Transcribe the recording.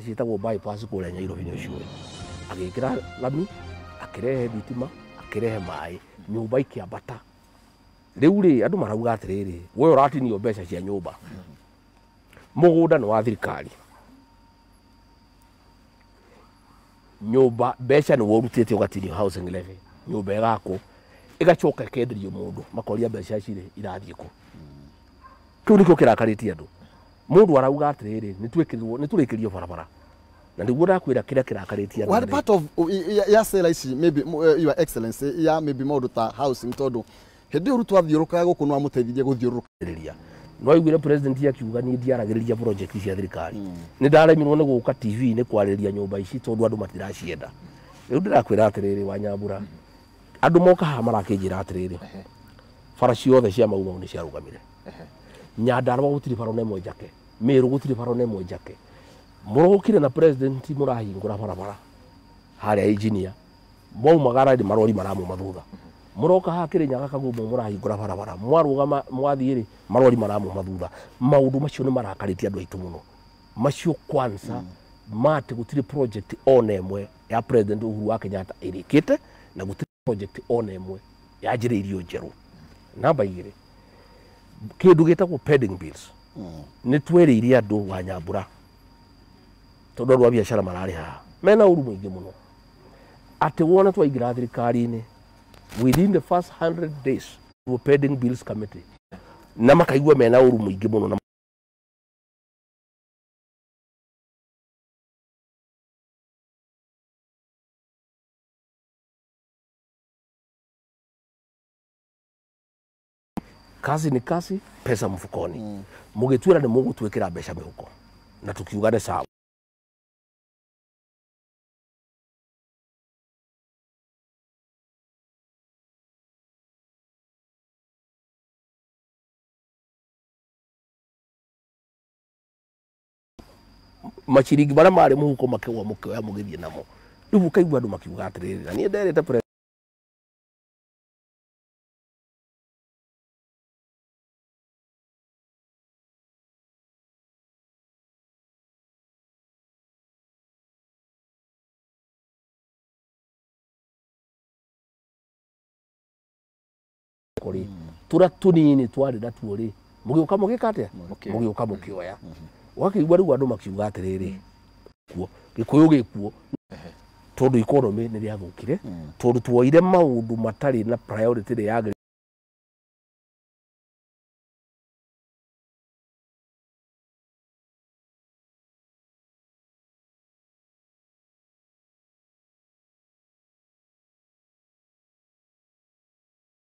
Ciĩtagwo bypass kũrĩa Nyairobi nĩ ũciũĩ. Agĩkĩra lami, akĩrehe thitima, akĩrehe maĩ, nyũmba ikĩambata. Rĩu rĩ, andũ marauga atĩrĩrĩ, we ũratinio mbeca cia nyũmba, mũgũnda nĩ wa thirikari, nyũmba mbeca nĩ worutĩte ũgatinio housing levy, nyũmba ĩgakwo ĩgacoka ĩkenderio mũndũ, makoria mbeca ici rĩ irathiĩ kũ? Kĩu nĩkĩo kĩrakarĩtie andũ. Mũndũ arauga atĩrĩrĩ, nĩ twĩkĩrirwo, nĩ tũrĩkĩrio barabara, na nĩguo ndakwĩra kĩrĩa kĩrakarĩtie andũ What rĩ. Part of ya sera ici, maybe your excellency, ya maybe maũndũ ta housing, tondũ hĩndĩ ĩyo Ruto athiũrũrũkaga gũkũ no amũteithirie gũthiũrũrũka. Rĩria no aiguire president akiuga niĩ ndiaragĩrĩria project cia thirikari, nĩ ndaremirwo nĩ gũka TV-inĩ kwarĩrĩria nyũmba ici tondũ andũ matiracienda. Rĩu ndĩrakwĩra atĩrĩrĩ, Wanyambura, andũ moka haha marakĩnjĩra atĩrĩrĩ, bara ciothe cia Mau Mau nĩ ciarũgamire, Nyandarũa gũtirĩ bara ona ĩmwe njake, Mĩrũ gũtirĩ bara ona ĩmwe njake. Mũrokire na president mũrahingũra barabara harĩa engineer mwaumagara rĩ, marori maramuma thutha. Mũroka haha Kĩrĩnyaga Kagumo mũrahingũra barabara, mwarũgama mwathiĩ rĩ, marori maramuma thutha. Maũndũ macio nĩ marakarĩtie andũ aitũ mũno, macio kwanza mati gũtirĩ project ona ĩmwe ya President Uhuru wa Kenyatta ĩrĩkĩte na gũtirĩ project ona ĩmwe yanjĩrĩirio njerũ. Namba 2, kĩndũ gĩtagwo pending bills, nĩ twerĩire andũ wa Nyambura, tondũ andũ a biacara mararĩ haha mena ũru mũingĩ mũno, atĩ wona twaingĩra thirikari-inĩ, within the first 100 days pending bills committee, na makaigua mena ũru mũingĩ mũno na kazi ni kazi, pesa mfukoni. Mũgĩtuĩra nĩ mũgũtwĩkĩra mbeca mĩhuko na tukiuga nĩ sawa. Maciringi marĩa marĩ mũhuko makĩgwa, mũkĩoya mũgĩthiĩ namo. Rĩu ũkaigua andũ makiuga atĩrĩrĩ, na niĩ nderĩte rĩ, tũrĩa tũnini twarĩ natuo rĩ, mũgĩũka mũgĩka atĩa? Mũgĩũka mũkĩoya. Ũgakĩigua rĩu andũ makiuga atĩrĩrĩ, kuo gĩkũyũ gĩkuo, tondũ economy nĩ rĩathũkire, tondũ tuoire maũndũ matarĩ na priority ĩrĩa yagĩrĩire.